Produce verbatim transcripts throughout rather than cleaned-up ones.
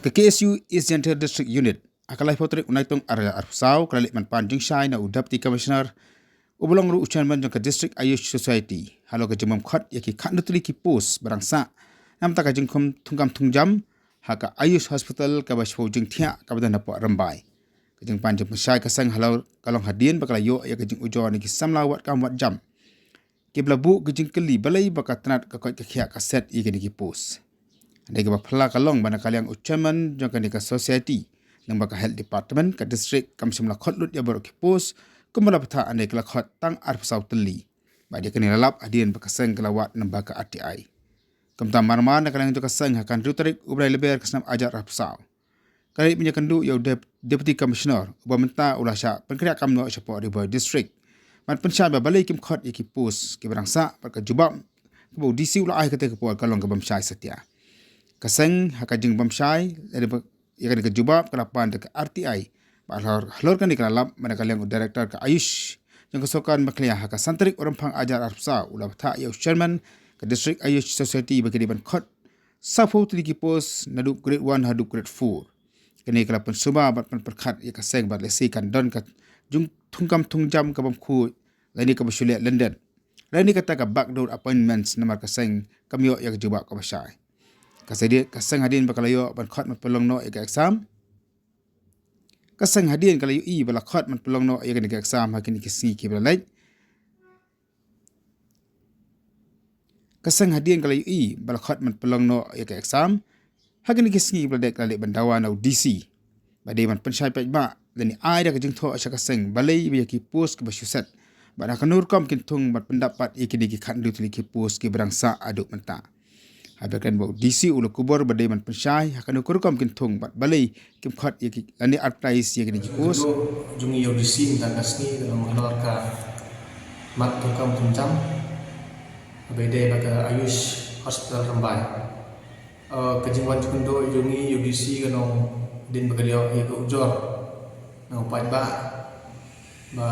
Ka K S U East Jaintia District Unit, ha ka laiphew tarik u Naitung arphew saw, ka la leit ban pan jingshai na u Deputy Commissioner, uba long ruh u Chairman jong ka District Ayush Society, halor ka jingbym khot ïa ki khatnartylli ki post ba dang sah namar ka jingthung kam thung jam ha ka Ayush Hospital kaba shiphew jingthiah kaba don hapoh Rymbai. Ka jingpan jingpynshai ka seng halor ka long hadien ba ka la ïoh ïa ka jingujor na ki samla wad kam wad jam kiba la buh ka jingkylli balei ba ka tnat ka koit ka khiah ka set ïa kine ki post. Hynrei kaba phylla ka long ba na ka liang u Chairman jong kane ka Society, lyngba ka Health Department, ka District kam shym la khot lut ïa baroh ki post kumba la bthah, hynrei ka la khot tang arphew saw tylli. Bad ïa kane la lap hadien ba ka seng ka la wad namar ka R T I. Kumta marmar na ka liang jong ka seng ha ka hynriew tarik u bnai Lber ka snem arhajar arphew saw, ka la leit ban ïakynduh ïa u Dep-, Deputy Commissioner, uba mynta u la shah pynkhreh kam noh shapoh Ri Bhoi District, ban pynshai ba balei kim khot ïa ki post kiba dang sah, bad ka jubab kaba u D C u la ai ha katei ka por ka long ka bym shai satia. Ka seng ha ka jingbym shai ïa kane ka jubab ka la pan da ka R T I. Bad halor, halor kane ka la lap ba na ka liang u Director ka Ayush jong ka sorkar Meghalaya, ha ka san tarik u Rymphang arhajar arphew saw, u la bthah ïa u Chairman ka District Ayush Society ba ki dei ban khot sawphew tylli ki post naduh grade one haduh grade four. Kane ka la pynsuba bad pynpyrkhat ïa ka seng bad lehse kan don ka jingthung kam thung jam ka bym khuid, lane kaba shu leh lyndet, lane kata ka backdoor appointments, namar ka seng kam ïoh ïa ka jubab kaba shai. Ka seng hadien, ka seng hadien ba ka la ïoh ban khot ban pynlong noh ïa ka exam. Ka seng hadien ka la ïohi ba la khot ban pynlong noh ïa kane ka exam ha kine ki sngi kiba la leit. Ka seng hadien ka la ïohi ba la khot ban pynlong noh ïa ka exam ha kine ki sngi kiba la dep, ka la leit ban dawa na u D C ba dei ban pynshai paidbah lane ai da ka jingthoh sha ka seng balei ba ïa ki post kiba shu set, bad ha kano rukom kin thung ban pyndap pat ïa kine ki khatnariew tylli ki post kiba dang sah haduh mynta. Haba kren bad u D C u la kubur ba dei ban pynshai ha kano rukom kin thung bad balei kim khot ïa ki lane advertise ïa kine ki post. Jong ngi ïa u D C mynta ka sngi ka long halor ka mat thung kam thung jam kaba ïadei bad ka Ayush Hospital Rymbai. Eh, ka jingwan jingkynduh jong ngi ïa u D C ka long hadien ba ka la ïoh ïa ka ujor na u paidbah ba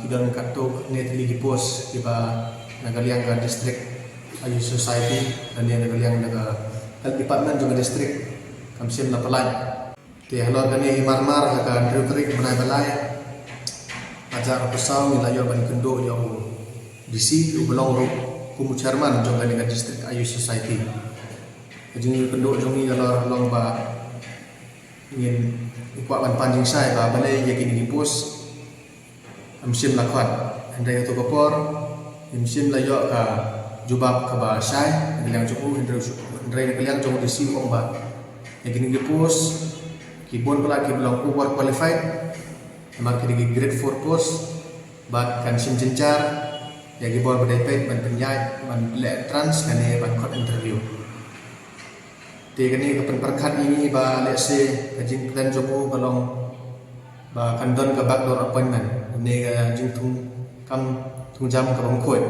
ki don katto katne tylli ki post kiba na ka liang ka District Ayush Society lane na ka liang ka Health Department jong ka district kam shym la pynlait. Te halor kane hi marmar ha ka hynriew tarik bnai ba lai arhajar arphew saw ngi la ïoh ban kynduh ïa u D C uba long ruh kum u Chairman jong kane ka District Ayush Society. Ka jingkynduh jong ngi halor ka long ba ngin kwah ban pan jingshai ba balei ïa kine ki post ym shym la khot. Hynrei kato ka por ngim shym la ïoh ka jubab kaba shai na ka liang jong u, hynrei, hynrei na ka liang jong u D C u ong ba ïa kine ki post ki bun palat kiba long over qualified, namar ki dei ki grade four post, bad kan shim jynjar ïa ki bor ba dei peit ban pynïaid, ban leh entrance lane ban khot interview. Te kane ka pynpyrkhat ïa ngi ba lehse ka jingplan jong u ka long ba kan don ka backdoor appointment ne ka jingthung kam thung jam ka bym khuid.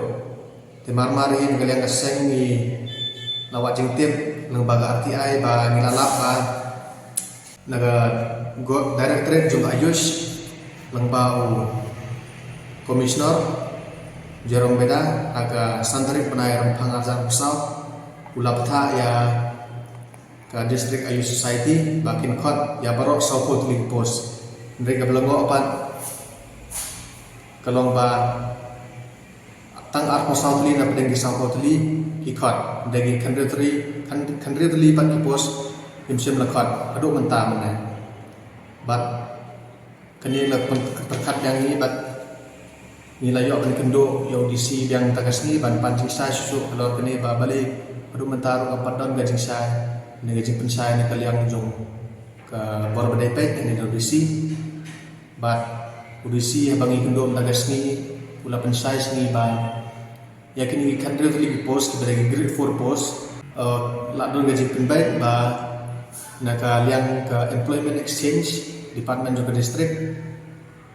Te marmar hi na ka liang ka seng ngi la wad jingtip lyngba ka R T I ba ngi la lap ba na ka go-, directorate jong ka Ayush lyngba u Commissioner Jerome Beda ha ka san tarik bnai Rymphang arhajar arphew saw u la bthah ïa ka District Ayush Society ba kin khot ïa baroh sawphew tylli ki post. Hynrei kaba la ngoh pat ka long ba tang arphew saw tylli na pdeng ki sawphew tylli ki khot, hynrei ki khathynriew tylli, khan-, khathynriew tylli pat ki post kim shym la khot haduh mynta mynne. Bad kane la pyn-, pyrkhat ïa ngi bad ngi la ïoh ban kynduh ïa u D C biang mynta ka sngi ban pan jingshai shuh shuh halor kane ba balei haduh mynta ruh kam pat don ka jingshai ne ka jingpynshai na ka liang jong ka bor ba dei peit ne u D C. Bad u D C haba ngi kynduh mynta ka sngi u la pynshai sha ngi ba ïa kine ki khathynriew tylli ki post kiba dei ki grade four post, eh, la don ka jingpynbeit ba na ka liang ka Employment Exchange Department jong ka district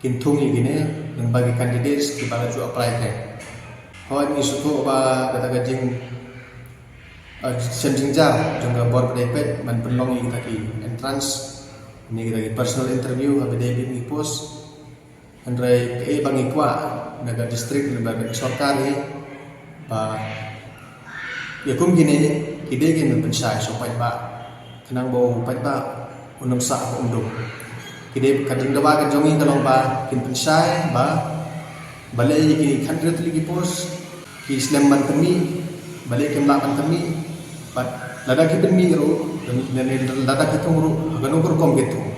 kin thung ïa kine lyngba ki candidates kiba la ju apply te. Hooid ngi sngewthuh ba kata ka jing, eh, shem jingjar jong ka bor ba dei peit ban pynlong ïa kita ki entrance ne kita ki personal interview haba dei beit ki post. Hynrei kaei ba ngi kwah na ka district ne ba na ka sorkar hi ba ïa kum kine ki dei kin pynshai sha u paidbah. Nang ba u paidbah un ym sah ba um dum. Ki dei ka jingdawa ka jong ngi ka long ba kin pynshai ba balei kine ki khathynriew tylli ki post ki slem ban pynmih, balei kim lah ban pynmih. Bad lada ki pynmih ruh, lada ki thung ruh, ha kano ka rukom ki thung.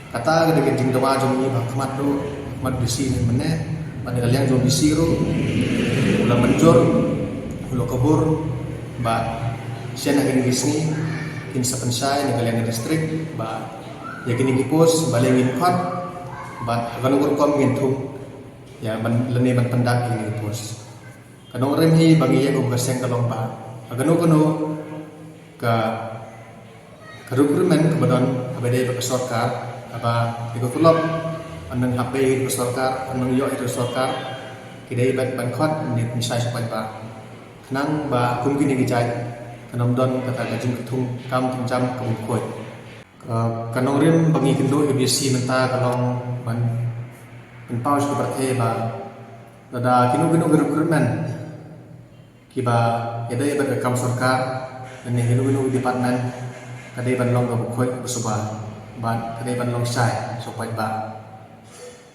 Kata ka dei ka jingdawa jong ngi ba khmat ruh, khmat D C ne mynne, bad na ka liang jong D C ruh u la mynjur, u la kabur ba shen ha kine ki sngi kin sa pynshai na ka liang ka district ba ïa kine ki post balei ngin khot bad ha kano ka rukom ngin thung ïa ban lane ban pyndap ïa kine ki post. Ka nongrim hi ba ngi ïa ka seng ka long ba ha kano kano ka ka recruitment kaba don haba dei bad ka sorkar, haba ïa ka tulop ynda hap bei ïa ka sorkar, ynda ïoh ïa ka sorkar, ki dei ban ban khot ne pynshai sha paidbah. Khnang ba kum kine ki jait kan ym don kata ka jingkthung kam pynjam ka bym khuid. Ka, ka nongrim ba ngi kynduh ïa B C mynta ka long ban pynpaw sha ka pyrthei ba lada kino kino ki recruitment kiba ïadei bad ka kam sorkar, lane kino kino ki department, ka dei ban long kaba khuid kaba suba bad ka dei ban long shai sha paidbah.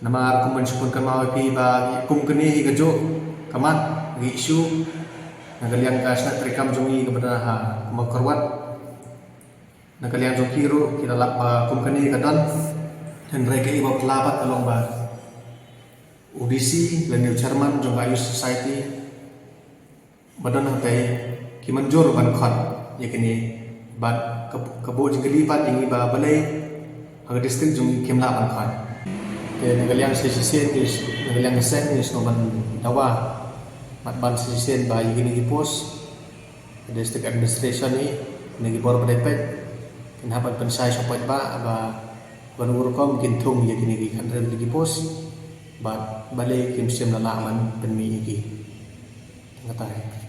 Namar kum ban shu pynkynmaw ïa phi ba kum kane hi kajuh ka mat ka issue na ka liang ka shnat treikam jong ngi kaba don ha Mawkyrwat. Na ka liang jong ki ruh ki la lap ba kum kane ka don. Hynrei kaei ba phylla pat ka long ba u D C lane u chairman jong ka Youth Society ba don hangtei ki mynjur ban khot ïa kine bad ka, ka buh jingkylli pat ïa ngi ba balei ha ka district jong ngi kim lah ban khot. Te na ka liang shisien, na ka liang ka seng ngi sngewbha ban dawa bad ban shisien ba ïa kine ki post ka district administration hi, na ki bor ba dei peit kin hap ban pynshai sha paidbah ba ban rukom kin thung ïa kine ki khathynriew tylli ki post bad balei kim shym la lah ban pynmih ïa ki. Kata hi.